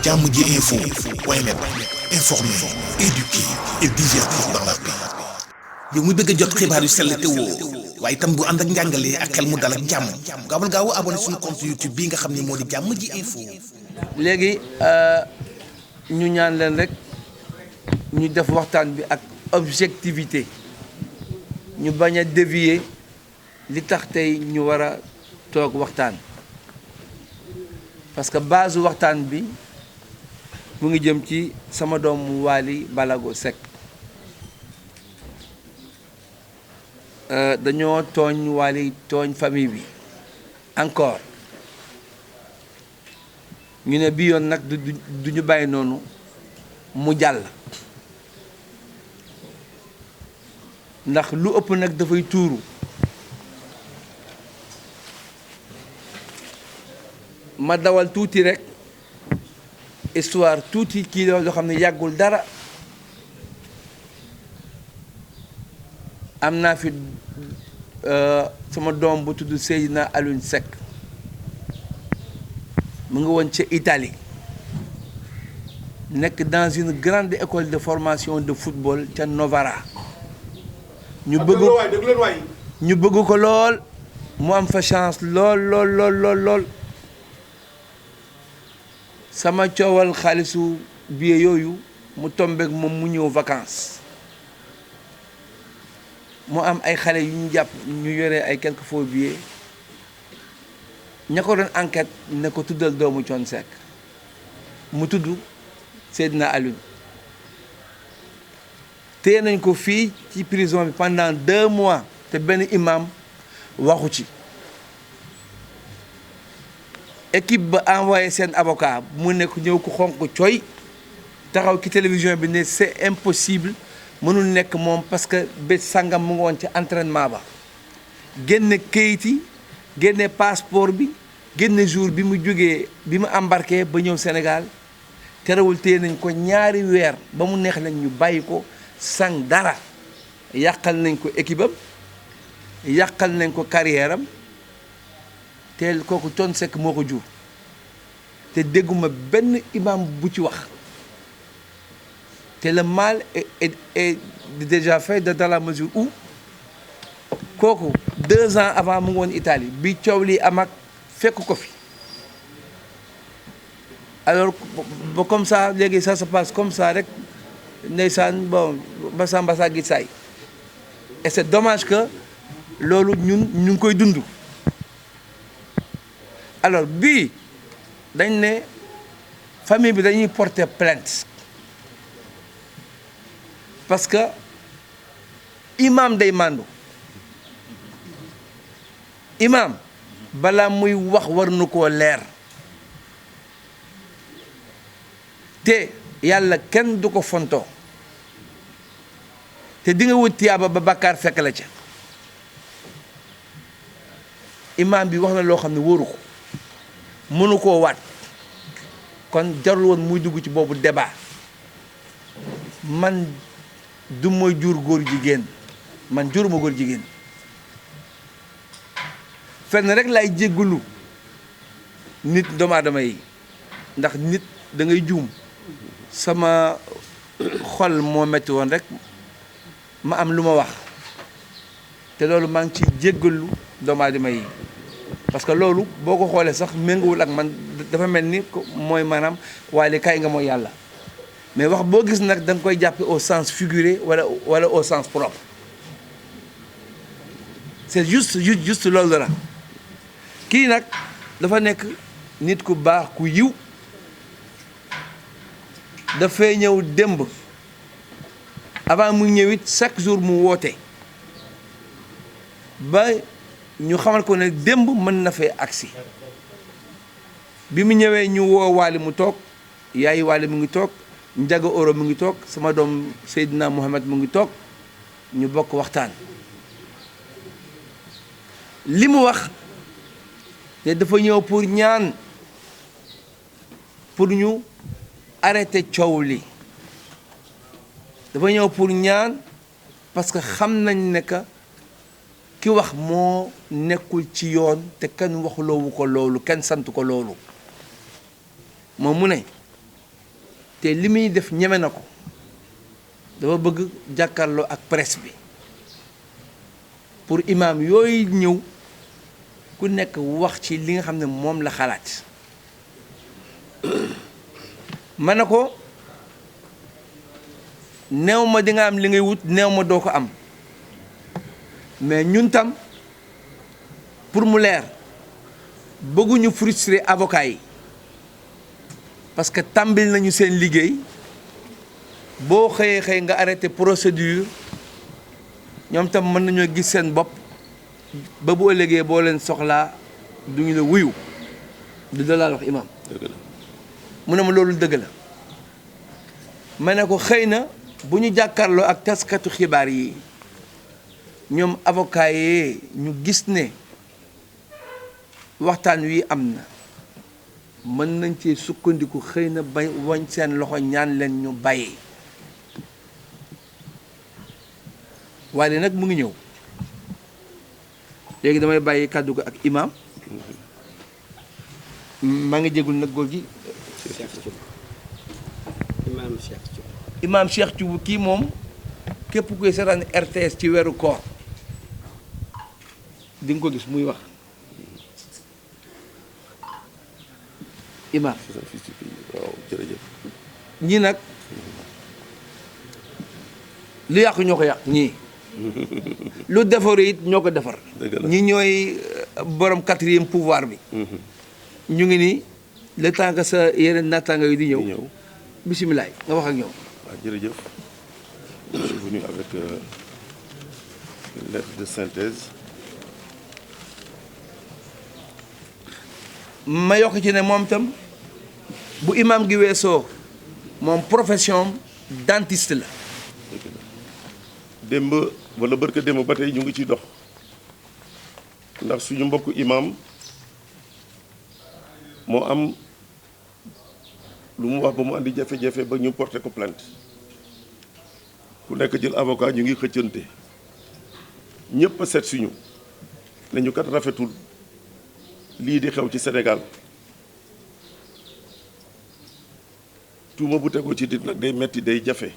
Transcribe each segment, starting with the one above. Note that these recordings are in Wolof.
jàmm ji info point net, informer, éduquer et divertir dans la paix. yow mu bëgg a jot xibaar yu sell te woo waaye itam bu ànd ak njàngalee ak xel mu dal ak jàmm gaawal gaaw abonné suñu compte YouTube bi nga xam ne moo di jàmm ji info. léegi ñu ñaan leen rek ñu def waxtaan bi ak objectivité ñu bañ a dévier li tax tey ñu war a toog waxtaan parce que base waxtaan bi mu ngi jëm ci sama doomu Wally Ballago Seck. dañoo tooñ Wally tooñ famille bi encore ñu ne bii yoon nag du ñu bàyyi noonu mu jàll ndax lu ëpp nag dafay tuuru ma dawal tuuti rek histoire tuuti kii loo xam ne yàggul dara am naa fi sama doom bu tudd Seydina Alioune Seck mu ngi woon ca Italie nekk dans une grande école de formation de football ca Novara ñu bëgg ko lool mu am fa chance lool sama coowal xaalisu billet yooyu mu tombeek moom mu ñëw vacances mu am ay xale yu ñu jàpp ñu yore ay quelques faux billets ña ko doon enquête ne ko tuddal doomu Thione Seck mu tudd Seydina Alioune téye nañ ko fii ci prison bi pendant 2 mois te benn imam waxu ci équipe ba envoyé seen avocat mu nekk ñëw ko xonq cooy taxaw ci télévision bi ne c'est impossible mënul nekk moom parce que bés sangam mu ngi woon ci entraînement ba génne kayit yi génne passeport bi génne jour bi mu jógee bi mu embarqué ba ñëw Sénégal terewul téye nañ ko 2 weer ba mu neex nañ ñu bàyyi ko sang dara yàqal nañ ko équipe am yàqal nañ ko carrière am te kooku Thione Seck moo ko jur te dégguma benn imam bu ci wax te le mal est déjà fait dans la mesure où kooku 2 ans avant mu ngi woon Italie bi coow lii am ak fekk ko fi alors ba comme ça léegi ça se passe comme ça rek ndeysaan bon mbasa gi saay et c'est dommage que loolu ñu ngi koy dund alors bii dañ ne famille bi dañuy porter plainte parce que imam day màndu imam balaa muy wax war na koo leer te yàlla kenn du ko fontoo te di nga wut tiyaaba ba bàkkaar fekk la ca imam bi wax na loo xam ne wóoru ko mënu koo waat kon jarul woon muy dugg ci boobu débat man du mooy jur góor jigéen man juruma góor jigéen fenn rek laay jéggulu nit doomu aadama yi ndax nit da ngay juum sama xol moo metti woon rek ma am lu ma wax te loolu maa ngi ci jéggalu doomu aadama yi parce que loolu boo ko xoolee sax méngoowul ak man dafa mel ni mooy maanaam waaye kaay nga mooy yàlla mais wax boo gis nag da nga koy jàppe au sens figuré wala au sens propre c'est juste loolu la kii nag dafa nekk nit ku baax ku yiw dafay ñëw démb avant mu ñëwit chaque jour mu woote ba ñu xamal ko ne démb mën na fee agsi bi mu ñëwee ñu woo Wally mu toog yaayi Wally mu ngi toog Njaga Oro mu ngi toog sama doom Seydina Mohamed mu ngi toog ñu bokk waxtaan li mu wax ne dafa ñëw pour ñaan pour ñu arrêter coow li dafa ñëw pour ñaan parce que xam nañ ne que ki wax moo nekkul ci yoon te kenn waxuloowu ko loolu kenn sant ko loolu moom mu ne te li muy def ñeme na ko dafa bëgg jàkkaarloo ak presse bi pour imam yooyu ñëw ku nekk wax ci li nga xam ne moom la xalaat ma ne ko néew ma di nga am li ngay wut néew ma doo ko am mais ñun tam pour mu leer bëgguñu frustrer avocat yi parce que tàmbil nañu seen liggéey boo xëyee nga arrêté procédure ñoom tam mën nañoo gis seen bopp ba bu ëllëgee boo leen soxlaa duñu la wuyu du da laa wax imam mu ne ma loolu dëgg la ma ne ko xëy na bu ñu jàkkaarloo ak taskatu xibaar yi ñoom avocat yi ñu gis ne waxtaan wi am na mën nañ ci sukkandiku xëy na bay wañ seen loxo ñaan leen ñu bàyyi waaye nag mu ngi ñëw léegi damay bàyyi kàddu ko ak imam maa ngi jégul nag góor gi imam Cheikh Thioub kii moom képp kuy seetaan RTS ci weeru koor di nga ko gis muy wax imam waaw jërëjëf ñii nag lu yàq ñoo ko yàq ñii lu defar it ñoo ko defar ñi ñooy borom 4e pouvoir bi ñu ngi ni le temps que sa yeneen naataanga yi di ñëw bisimilah nga wax ak ñoom waaw jërëjëf je suis venu avec une lettre de synthèse ma yokk ci ne moom tam bu imam gi weesoo moom profession dentiste la démb wala barka démb ba tey ñu ngi ciy dox ndax suñu mbokku imam moo am lu mu wax ba mu andi jafe-jafe ba ñu porté ko plainte ku nekk jël avocat ñu ngi xëccante ñëpp a seet suñu ne ñu kat rafetul lii di xew ci Sénégal tuuma bu tegoo ci nit nag day metti day jafe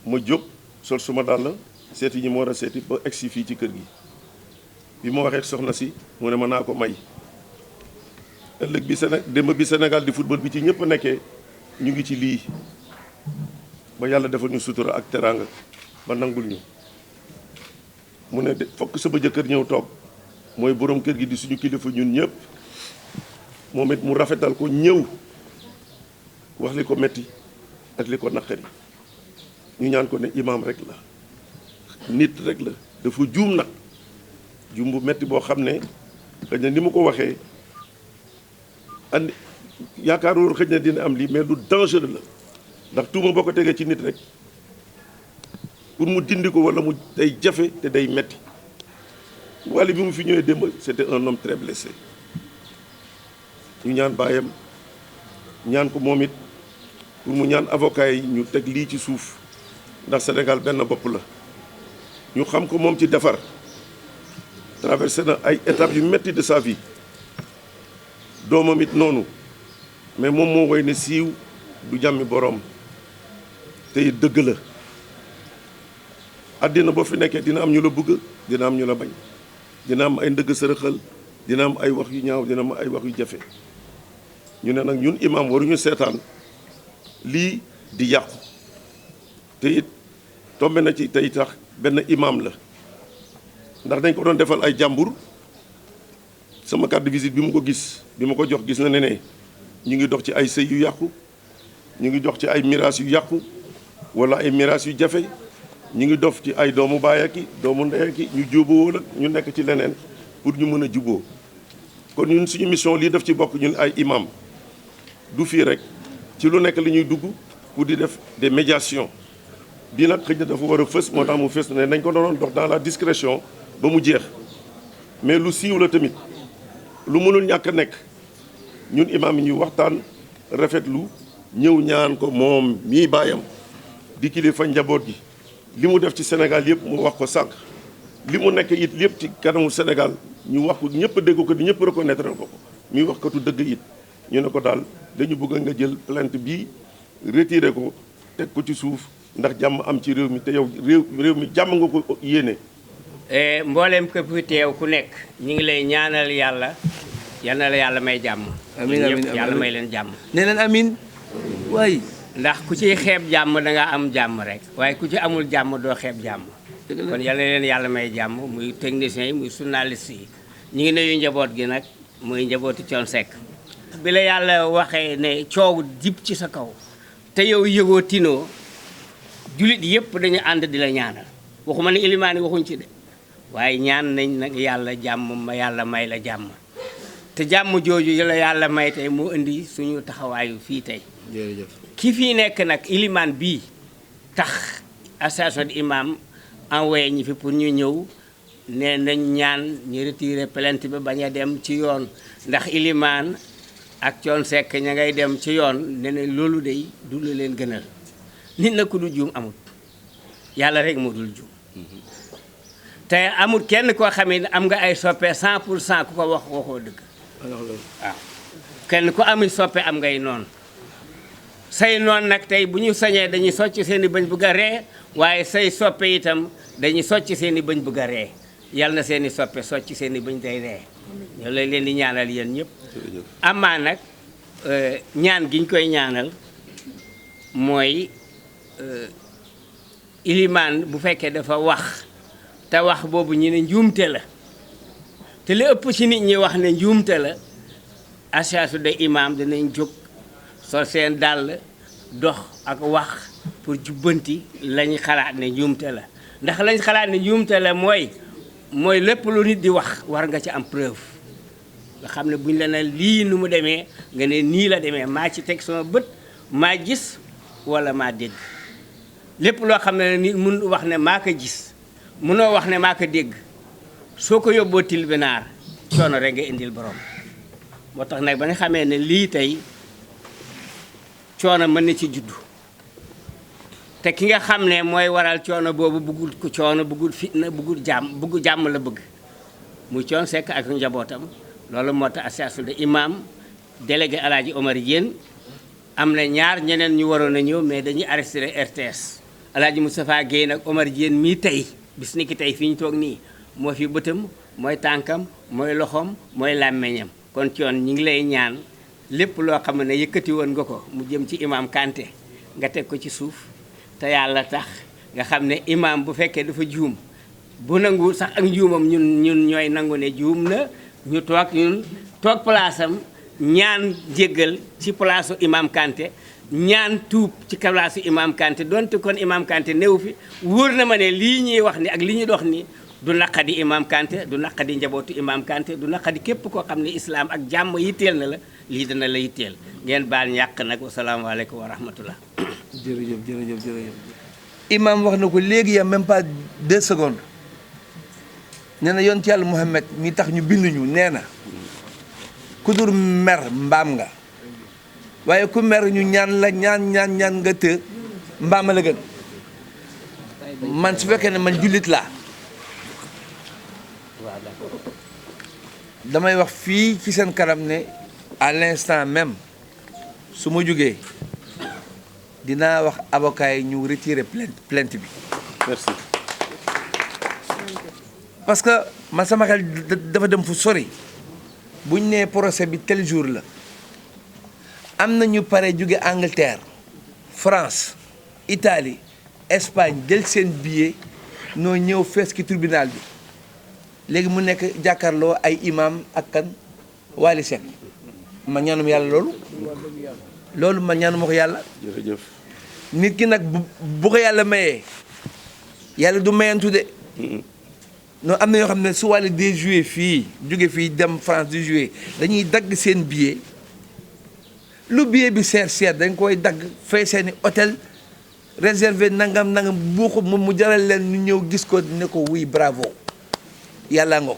ma jóg sol suma dàll seeti ñi ma war a seeti ba egsi fii ci kër gi bi ma waxee soxna si mu ne ma naa ko may ëllëg bi démb bi Sénégal di football bi ci ñëpp nekkee ñu ngi ci lii ba yàlla defal ñu sutura ak teraanga ba nangul ñu mu ne fokk sama jëkkër ñëw toog mooy borom kër gi di suñu kilifa ñun ñëpp moom it mu rafetal ko ñëw wax li ko metti ak li ko naqari ñu ñaan ko ne imaam rek la nit rek la dafa juum nag juum bu metti boo xam ne xëy na ni mu ko waxee andi yaakaarul xëy na dina am lii mais lu dangereux la ndax tuuma boo ko tegee ci nit rek pour mu dindi ko wala mu day jafe te day metti wàll bi mu fi ñëwee démb c'était un homme très blessé ñu ñaan baayam ñaan ko moom it pour mu ñaan avocat yi ñu teg lii ci suuf ndax Sénégal benn bopp la ñu xam ko moom ci defar traversé na ay étapes yu metti de sa vie doomam it noonu mais moom moo woy ne siiw du jàmmi boroom te it dëgg la àddina boo fi nekkee dina am ñu la bëgg dina am ñu la bañ dina am ay ndëgg sërëxal dina am ay wax yu ñaaw dina am ay wax yu jafe ñu ne nag ñun imam waruñu seetaan lii di yàqu te it tombe na ci tey tax benn imam la ndax dañ ko doon defal ay jàmbur sama carte de visite bi mu ko gis bi ma ko jox gis na ne ñu ngi dox ci ay sëy yu yàqu ñu ngi dox ci ay miraas yu yàqu wala ay miraas yu jafe ñu ngi dof ci ay doomu baay ki doomu ndey ki ñu juboo la ñu nekk ci leneen pour ñu mën a juboo kon ñun suñu mission lii def ci bokk ñun ay imam du fii rek ci lu nekk li ñuy dugg pour di def des médiations bii nag xëy na dafa war a fës moo tax mu fës ne nañ ko doon dox dans la discrétion ba mu jeex mais lu siiw la tamit lu mënul ñàkk a nekk ñun imam yi ñuy waxtaan rafetlu ñëw ñaan ko moom mii baayam di kilifa njaboot gi li mu def ci Sénégal yëpp mu wax ko sànq li mu nekk it lépp ci kanamu Sénégal ñu wax ko ñëpp dégg ko di ñëpp reconnaître ko muy wax katu dëgg it ñu ne ko daal dañu bëgg nga jël plainte bii retiré ko teg ko ci suuf ndax jàmm am ci réew mi te yow réew mi jàmm nga ko yéene. mboolem képp fi teew ku nekk ñu ngi lay ñaanal yàlla yal na la yàlla may jàmm. amiin amiin ñëpp yàlla may leen jàmm. nee leen amiin waay. ndax ku ci xeeb jàmm da nga am jàmm rek waaye ku ci amul jàmm doo xeeb jàmm. kon yal na leen yàlla may jàmm muy techniciens yi muy journalistes yi ñu ngi nuyu njaboot gi nag muy njabootu Thione Seck. bi la yàlla waxee ne coow jib ci sa kaw te yow yëgoo tinoo julit yëpp dañu ànd di la ñaanal waxuma ne ilimaani waxuñ ci de waaye ñaan nañ nag yàlla jàmm ma yàlla may la jàmm te jàmm jooju la yàlla may tey moo indi suñu taxawaayu fii tey. jërëjëf. ki fii nekk nag ilimaan bii tax association d'imam envoyé ñi fi pour ñu ñëw ne nañ ñaan ñu retiré plainte bi bañ a dem ci yoon ndax ilimaan ak Thione Seck ña ngay dem ci yoon ne ne loolu day du la leen gënal nit na ku du juum amut yàlla rek moo dul juum te amut kenn koo xamee ne am nga ay soppe 100% ku ko wax waxoo dëgg waaw kenn ku ami soppe am ngay noonu say noon nag tey bu ñu sañee dañuy socc seen i bañ bëgg a ree waaye say soppe itam dañuy socc seen i bañ bëgg a ree yal na seen i soppe socc seen i bañ day ree ñoo lay leen di ñaanal yéen ñëpp amaa nag ñaan gi ñu koy ñaanal mooy ilimaan bu fekkee dafa wax te wax boobu ñu ne njuumte la te li ëpp ci nit ñi wax ne njuumte la association des imams danañ jóg sol seen dàll dox ak wax pour jubbanti lañ xalaat ne njuumte la ndax lañ xalaat ne njuumte la mooy lépp lu nit di wax war nga ci am preuve nga xam ne buñ la ne lii nu mu demee nga ne nii la demee maa ci teg sama bët maa gis wala maa dégg lépp loo xam ne nit mun wax ne maa ko gis munoo wax ne maa ko dégg soo ko yóbboo tribunal coono rek nga indil borom moo tax nag ba nga xamee ne lii tey coono mën na ci juddu te ki nga xam ne mooy waral coono boobu bëggul ko coono bëggul fitna bëggul jàmm la bëgg muy Thione Seck ak njabootam loolu moo tax association de imam délégué Alaaji Omar Diène am na ñaar ñeneen ñu waroon a ñëw mais dañuy arrêté RTS Alaaji Moustapha Guèye nag Omar Diène mii tey bis ni ki tey fi ñu toog nii moo fi bëtam mooy tànkam mooy loxoom mooy làmmeñam kon Thione ñi ngi lay ñaan lépp loo xam ne yëkkati woon nga ko mu jëm ci imam Kanté nga teg ko ci suuf te yàlla tax nga xam ne imam bu fekkee dafa juum bu nangu sax ak njuumam ñun ñooy nangu ne juum na ñu toog place am ñaan jéggal ci place u imam Kanté ñaan tuub ci place u imam Kanté donte kon imam Kanté néew fi wóor na ma ne lii ñuy wax ni ak li ñuy dox ni du naqadi imam Kanté du naqadi njabootu imam Kanté du naqadi képp koo xam ne islaam ak jàmm yitteel na la lii dana la yitteel ngeen baal ñàkk nag wasalaamaaleykum wa rahmatullah. jërëjëf imam wax na ko léegi ya même pas 2 secondes nee na yonent yàlla Muhammad mi tax ñu bind ñu nee na ku dur mer mbaam nga waaye ku mer ñu ñaan la ñaan nga të mbaama la gën man su fekkee ne man jullit laa damay wax fii ci seen kanam ne à l'instant même su ma jógee dinaa wax avocat yi ñu retirer plainte bi. merci. parce que man sama xel dafa dem fu sori bu ñu nee procès bi tel jour la am na ñu pare jóge Angleterre France Italie Espagne jël seen billet noo ñëw fees ki tribunal bi léegi mu nekk jàkkaarloo ay imam ak kan Wally Seck ma ñaanum yàlla loolu ma ñaanuma ko yàlla. jërëjëf. nit ki nag bu ko yàlla mayee yàlla du mayantu de. non am na yoo xam ne su Wally di jouer fii jóge fii dem France di jouer dañuy dagg seen billet lu billet bi seer dañ koy dagg fay seeni hôtel réservé nangam bu ko mu jaral leen ñu ñëw gis ko ne ko oui bravo yàlla ngo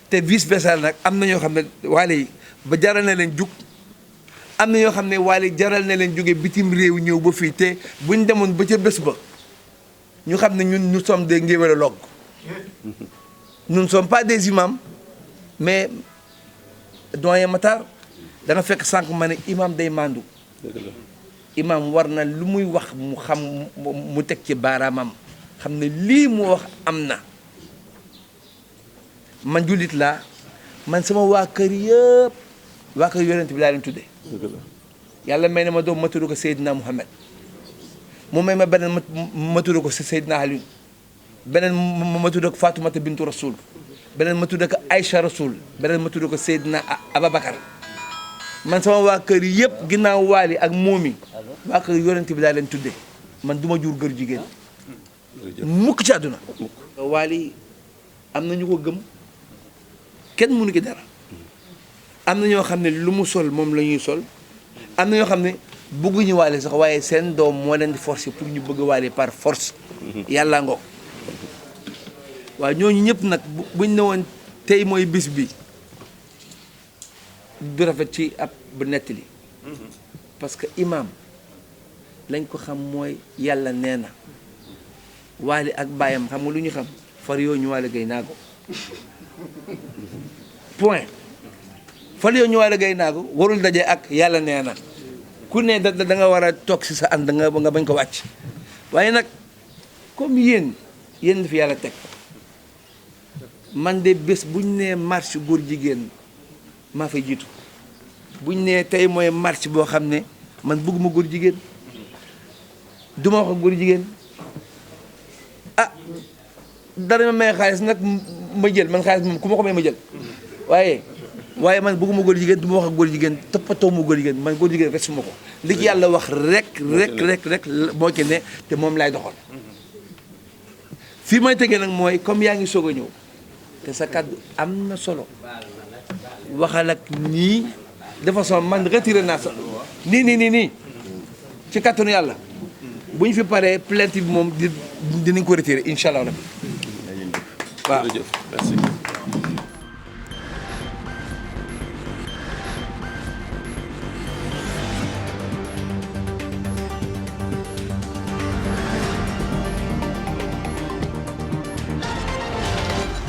te vice versa nag am na ñoo xam ne Wally ba jaral na leen jug am na ñoo xam ne Wally jaral na leen jóge bitim réew ñëw ba fii te buñ demoon ba ca bés ba ñu xam ne ñun nous sommes des ngéwélologues. Nous ne sommes pas des imams mais doyen Matar da nga fekk sànq ma ne imam day mandu imam war na lu muy wax mu xam mu teg ci baaraamam xam ne lii mu wax am na. man jullit laa man sama waa kër yëpp waa kër yonent bi laa leen tuddee yàlla may na ma doom ma tudd ko Seydina Muhammad mu may ma beneen ma tudd ko Seydina Ali beneen ma tudd ko Fatoumata bintu Rasoul beneen ma tudd ko Aïcha Rasoul beneen ma tudd ko Seydina Ababacar man sama waa kër yëpp ginnaaw waali ak moomi waa kër yonent bi laa leen tuddee man du ma jur gër jigéen mukk ci àdduna waali am na ñu ko gëm kenn mënu ki dara am na ñoo xam ne lu mu sol moom la ñuy sol am na ñoo xam ne bëgguñu waale sax waaye seen doom moo leen di forcer pour ñu bëgg waale par force yàlla ngoog waaw ñooñu ñëpp nag buñ ne woon tey mooy bis bi du rafet ci ab bu nettali parce que imam lañ ko xam mooy yàlla nee na waale ak baayam xam nga lu ñu xam far yoo ñu waale gay naa ko point fal yow ñu waale gay naa ko warul daje ak yàlla nee na ku ne da nga war a toog si sa ànd nga bañ ko wàcc waaye nag comme yéen fi yàlla teg man de bés buñ nee marche góor jigéen maa fay jiitu buñ nee tey mooy marche boo xam ne man bëgguma góor jigéen duma wax ak góor jigéen ah dara ma may xaalis nag ma jël man xaalis moom ku ma ko may ma jël waaye man bëgguma góor jigéen du ma wax ak góor jigéen toppatoo mu góor jigéen man góor jigéen rek suma ko li ci yàlla wax rek moo ci ne te moom laay doxal fii may tegee nag mooy comme yaa ngi soog a ñëw te sa kàddu am na solo waxal ak nii de façon man retiré naa sa nii ci kàttanu yàlla bu ñu fi paree plainte bi moom dinañ ko retiré incha allah rabbi waaw jërëjëf merci.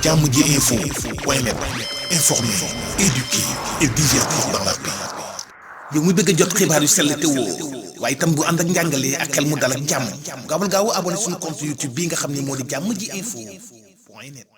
Jàmm ji info point net informer, éduquer et divertir dans la paix. yow mu bëgg a jot xibaar yu sell te woo waaye itam bu ànd ak njàngalee ak xel mu dal ak jàmm gaawal gaaw abonné suñu compte YouTube bii nga xam ne moo di Jàmm ji info point net.